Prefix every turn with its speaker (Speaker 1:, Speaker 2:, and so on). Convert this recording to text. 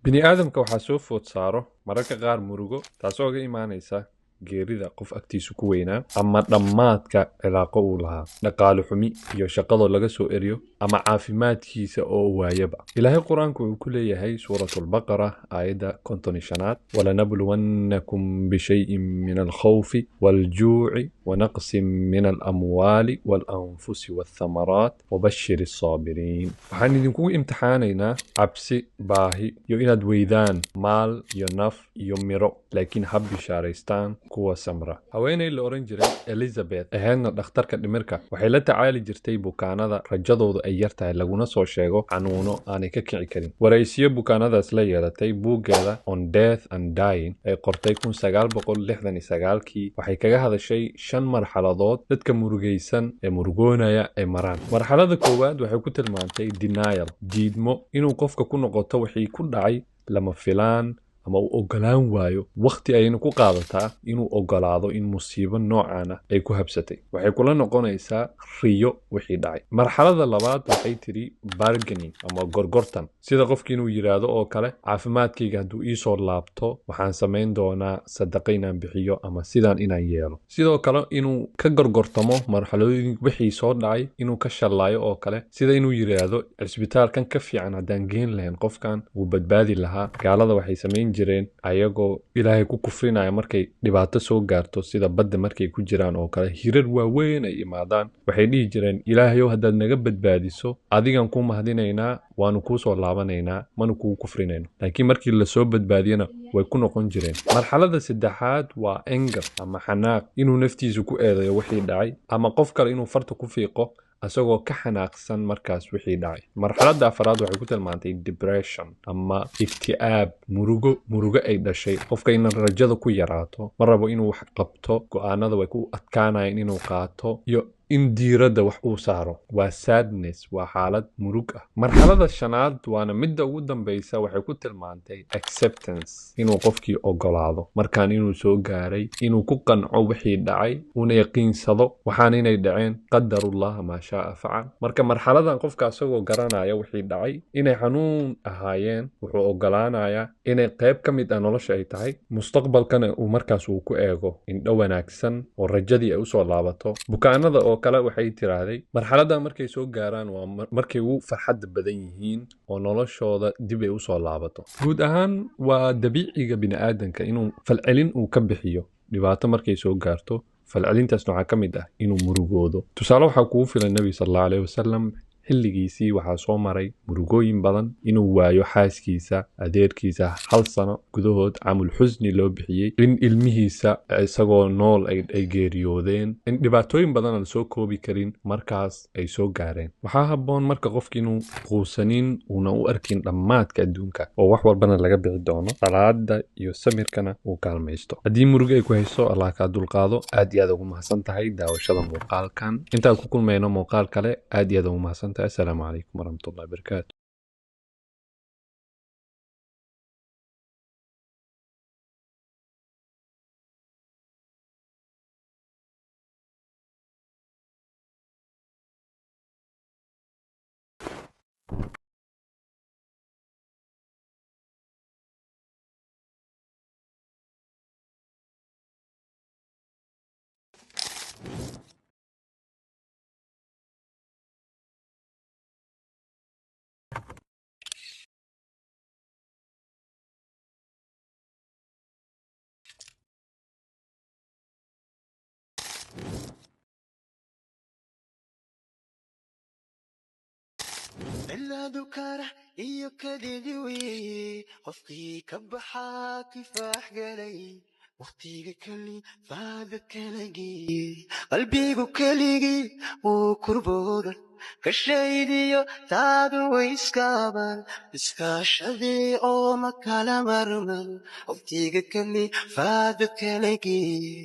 Speaker 1: Bini aadamka waxaa soo food saaro mararka qaar murugo, taasoo ga imaanaysa geerida qof agtiisu ku weynaa ama dhammaadka cilaaqo uu lahaa, dhaqaale xumi iyo shaqadoo laga soo eriyo, ama caafimaadkiisa oo waayaba. Ilaahay Qur-aanku wuxuu ku leeyahay Suuratulbaqara aayadda 55aad: "Walanabluwannakum bishayin min alkhawfi waaljuuci wanaqsin min alamwaali waalanfusi waathamaraat wabashir assaabiriin." Waxaan idinkugu imtixaanaynaa cabsi, baahi iyo inaad weydaan maal iyo naf iyo miro, laakiin ha bishaaraystaan kuwa samra. Haweeney la oran jiray Elizabeth, ahaydna dhakhtarka dhimirka, waxay la tacaali jirtay bukaanada rajadoodu ay yar tahay, laguna soo sheego xanuuno aanay ka kici karin. Waraysiyo bukaanadaas la yeelatay, buuggeeda On Death and Dying ay qortay 1969kii, waxay kaga hadashay shan marxaladood dadka murugaysan ee murugoonaya ay maraan. Marxalada koowaad waxay ku tilmaantay denial, diidmo, inuu qofka ku noqoto wixii ku dhacay lama filaan ama uu ogolaan waayo. Wakhti ayayna ku qaadataa inuu ogolaado in musiibo noocaana ay ku habsatay. Waxay kula noqonaysaa riyo wixii dhacay. Marxalada labaad waxay tidhi bargaining ama gorgortan, sida qofki inuu yidhaahdo oo kale: "Caafimaadkayga hadduu iisoo laabto, waxaan samayn doonaa sadaqa inaan bixiyo ama sidaan inaan yeelo." Sidoo kale inuu ka gorgortamo marxaladooyin wixii soo dhacay, inuu ka shallaayo oo kale, sida inuu yidhaahdo: "Cisbitaalkan ka fiican haddaan geen lahayn, qofkan wuu badbaadi lahaa." Gaalada waxay samayn jireen ayagoo Ilaahay ku kufrinaya markay dhibaato soo gaarto, sida badda markay ku jiraan oo kale, hirar waaweyn ay imaadaan, waxay dhihi jireen: "Ilaahayow, haddaad naga badbaadiso, adigan kuu mahadinaynaa, waanu kuu soo laabanaynaa, mana kugu kufrinayno." Laakiin markii lasoo badbaadiyana way ku noqon jireen. Marxalada saddexaad waa anger ama xanaaq, inuu naftiisa ku eedeeyo wixii dhacay ama qof kale inuu farta ku fiiqo isagoo ka xanaaqsan markaas wixii dhacay. Marxaladda afaraad waxay ku tilmaantay depression ama ikti'aab, murugo, murugo ay dhashay qofka in rajada ku yaraato, ma rabo inuu wax qabto, go'aanada way ku adkaanayaan inuu qaato iyo in diiradda wax uu saaro. Waa sadness, waa xaalad murug ah. Marxalada shanaad, waana midda ugu dambaysa, waxay ku tilmaantay acceptance, inuu qofkii ogolaado markaan inuu soo gaaray, inuu ku qanco wixii dhacay, uuna yaqiinsado waxaan inay dhaceen, qadarullah maa shaaa facal. Marka marxaladan qofka asagoo garanaya wixii dhacay inay xanuun ahaayeen, wuxuu ogolaanayaa inay qayb ka mid ah nolosha ay tahay, mustaqbalkana uu markaas uu ku eego indho wanaagsan oo rajadii ay usoo laabato. Bukaanada oo kale waxay tiraahday marxaladdan markay soo gaaraan waa markay ugu farxadda badan yihiin oo noloshooda dib ay usoo laabato. Guud ahaan waa dabiiciga bini'aadanka inuu falcelin uu ka bixiyo dhibaato markay soo gaarto. Falcelintaasna waxaa ka mid ah inuu murugoodo. Tusaale waxaa kugu filan Nebi sal Allahu aleyhi wasalam, xilligiisii waxaa soo maray murugooyin badan: inuu waayo xaaskiisa, adeerkiisa hal sano gudahood, camul xusni loo bixiyey, in ilmihiisa isagoo nool ay geeriyoodeen, in dhibaatooyin badan aan soo koobi karin markaas ay soo gaareen. Waxaa habboon marka qofki inuu quusanin, uuna u arkin dhammaadka adduunka oo wax walbana laga bixi doono, salaada iyo samirkana uu kaalmaysto. Haddii murugo ay ku hayso, Allah kaa dulqaado. Aad iyo aad ugu mahadsan tahay daawashada muuqaalkan. Intaan ku kulmayno muuqaal kale, aad iyo aad ugu mahadsan tahay. Assalaamu calaykum waraxmatullahi wabarakaatu.
Speaker 2: Ciladu kara iyo kadidi weeye, qofkii ka baxaa kifaax galay, waqtiga keli faada kala geeye, qalbigu keligii wuu kurbooda kashaydiyo taadu way iskaaban iskaashadii oo ma kala marman, waqtiga keli faada kala geeye.